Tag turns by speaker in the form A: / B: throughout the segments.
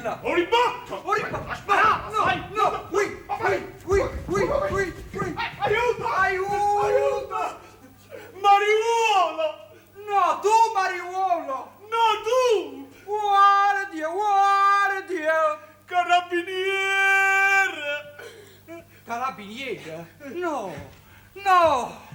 A: Bella!
B: O ribatto!
A: O riba-
B: A sparare,
A: No,
B: sai?
A: no, qui, qui, qui, qui, qui, qui.
B: Aiuto!
A: Aiuto!
B: Mariuolo!
A: No, tu mariuolo!
B: No, tu!
A: Guardia, guardia!
B: Carabiniere!
A: Carabiniere? No, no!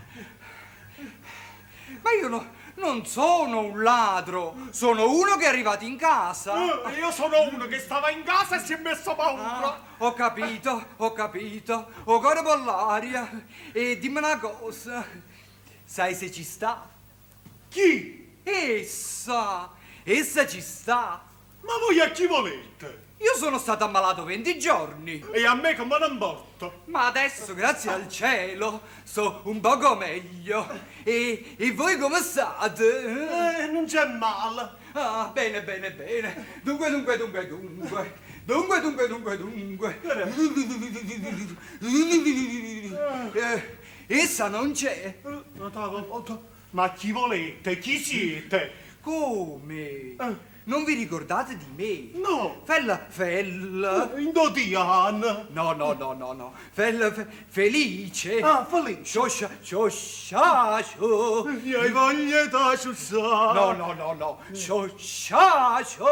A: Ma io no- non sono un ladro, sono uno che è arrivato in casa.
B: Io sono uno che stava in casa e si è messo paura.
A: Ah, ho capito, ho capito, ho corpo all'aria. E dimmi una cosa, sai se ci sta?
B: Chi?
A: Essa, essa ci sta.
B: Ma voi a chi volete?
A: Io sono stato ammalato 20 giorni,
B: E a me come non importa?
A: ma adesso, grazie al cielo, sto un poco meglio. E voi come state?
B: Non c'è male.
A: Ah, bene, bene, bene. Dunque, dunque, dunque, dunque. Dunque, dunque, dunque, dunque. Essa non c'è.
B: Ma chi volete? Chi siete?
A: Come?
B: Eh.
A: Non vi ricordate di me?
B: No.
A: Fella, fella.
B: Indodian.
A: No, no, no, no, no. Fella, felice.
B: Ah, felice.
A: Scioscia, scioscia, scio.
B: Io hai voglia da sciussare.
A: No, no, no, no. Scioscia, scio.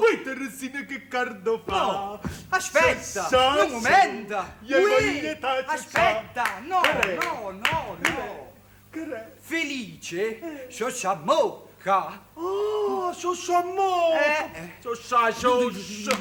B: Poi Teresina che cardo fa?
A: No, aspetta,
B: Scioscia,
A: un momento.
B: Io hai
A: Ui,
B: voglia da sciussare.
A: aspetta, no,
B: Che è?
A: no, no, no.
B: Che è?
A: Felice, scioscia mocca.
B: Oh, scioscia mo.
A: Eh.
B: Scioscia, scioscia.